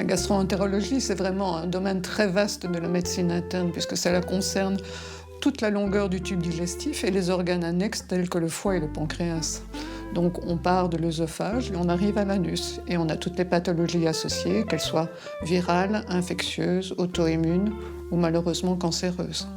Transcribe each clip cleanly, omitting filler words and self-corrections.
La gastroentérologie, c'est vraiment un domaine très vaste de la médecine interne puisque cela concerne toute la longueur du tube digestif et les organes annexes tels que le foie et le pancréas. Donc on part de l'œsophage et on arrive à l'anus et on a toutes les pathologies associées, qu'elles soient virales, infectieuses, auto-immunes ou malheureusement cancéreuses.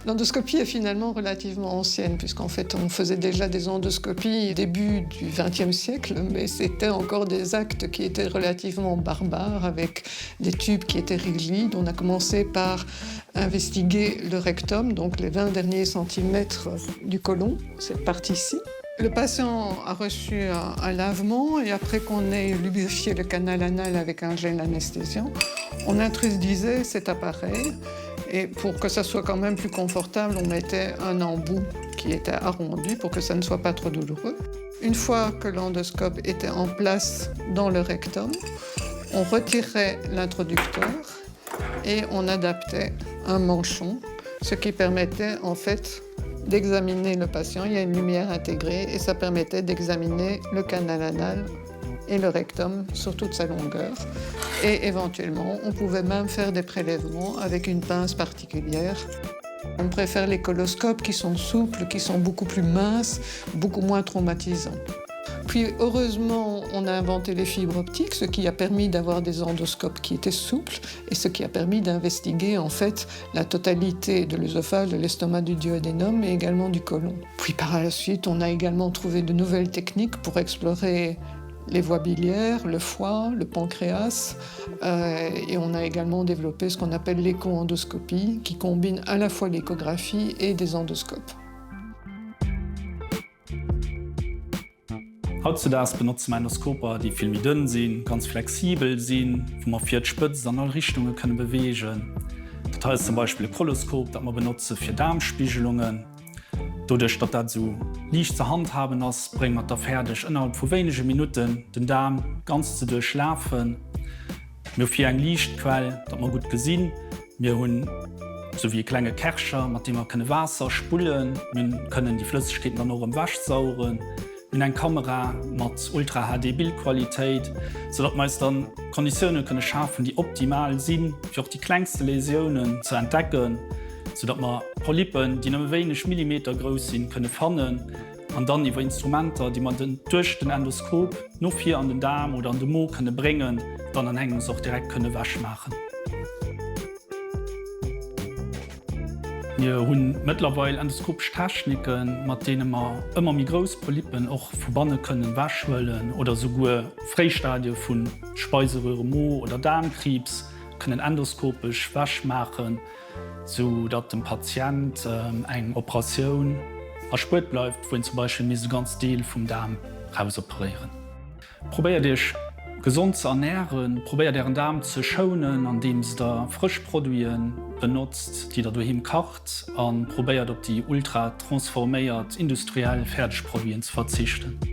L'endoscopie est finalement relativement ancienne puisqu'en fait on faisait déjà des endoscopies début du XXe siècle, mais c'était encore des actes qui étaient relativement barbares avec des tubes qui étaient rigides. On a commencé par investiguer le rectum, donc les 20 derniers centimètres du côlon, cette partie-ci. Le patient a reçu un, un lavement et après qu'on ait lubrifié le canal anal avec un gel anesthésiant, on introduisait cet appareil et pour que ça soit quand même plus confortable, on mettait un embout qui était arrondi pour que ça ne soit pas trop douloureux. Une fois que l'endoscope était en place dans le rectum, on retirait l'introducteur et on adaptait un manchon, ce qui permettait en fait d'examiner le patient. Il y a une lumière intégrée et ça permettait d'examiner le canal anal et le rectum sur toute sa longueur. Et éventuellement, on pouvait même faire des prélèvements avec une pince particulière. On préfère les coloscopes qui sont souples, qui sont beaucoup plus minces, beaucoup moins traumatisants. Puis heureusement, on a inventé les fibres optiques, ce qui a permis d'avoir des endoscopes qui étaient souples et ce qui a permis d'investiguer en fait la totalité de l'œsophage, de l'estomac du duodénum et également du côlon. Puis par la suite, on a également trouvé de nouvelles techniques pour explorer les voies biliaires, le foie, le pancréas euh, et on a également développé ce qu'on appelle l'échoendoscopie qui combine à la fois l'échographie et des endoscopes. Hautzedaags benotze mer Endoskoper, déi vill méi dënn sinn, ganz flexibel sinn, wou mer vir d'Spëtzt an all Richtunge kënne beweegen. Dat hei ass zum Beispill e Koloskop, dat mer benotze fir Daarmspigelungen. Doduerch, datt dat esou liicht ze handhaben ass, brénge mer et da fäerdeg, ënnerhalb vu wéinege Minutten den Daarm ganz ze duerchlafen. Mir hu vir eng Liichtquell, datt mer gutt gesinn. Mir hunn esou wéi e klenge Kärcher, mat deem mer kënne Waasser spullen. Mir kënnen déi Flëssegkeeten dann och erëm ewechsaugen. Mir hunn eng Kamera mat Ultra HD Bildqualitéit, sou datt mer eis dann Konditioune kënne schafen, déi optimal sinn, fir och déi klengste Läsiounen ze entdecken, sou datt mer Polyppen, déi nëmme wéineg Millimeter grouss sinn, kënne fannen. An dann iwwer Instrumenter, déi mer duerch den Endoskop no vir an den Daarm oder an de Mo kënne bréngen, dann an engems och direkt kënne ewechmaachen. Mir hu mëttlerweil endoskopesch Techniken, mat deene mer ëmmer méi grouss Polyppen och vu banne kënnen ewechhuelen oder souguer Fréistadie vu Speiseröhre-, Mo oder Daarmkriibs kënnen endoskopesch ewechmaachen. sou datt dem Patient eng Operatioun erspuert bleift, wou een zum Beispill misst e ganz Deel vum Daarm rausoperéieren. Probéiert iech gesond ze ernären, probéiert ären Daarm ze schounen andeems der frësch Produiten benotzt, déi der doheem kacht a probéiert op déi ultra transforméiert industriell Fäerdegproduiten ze verzichten.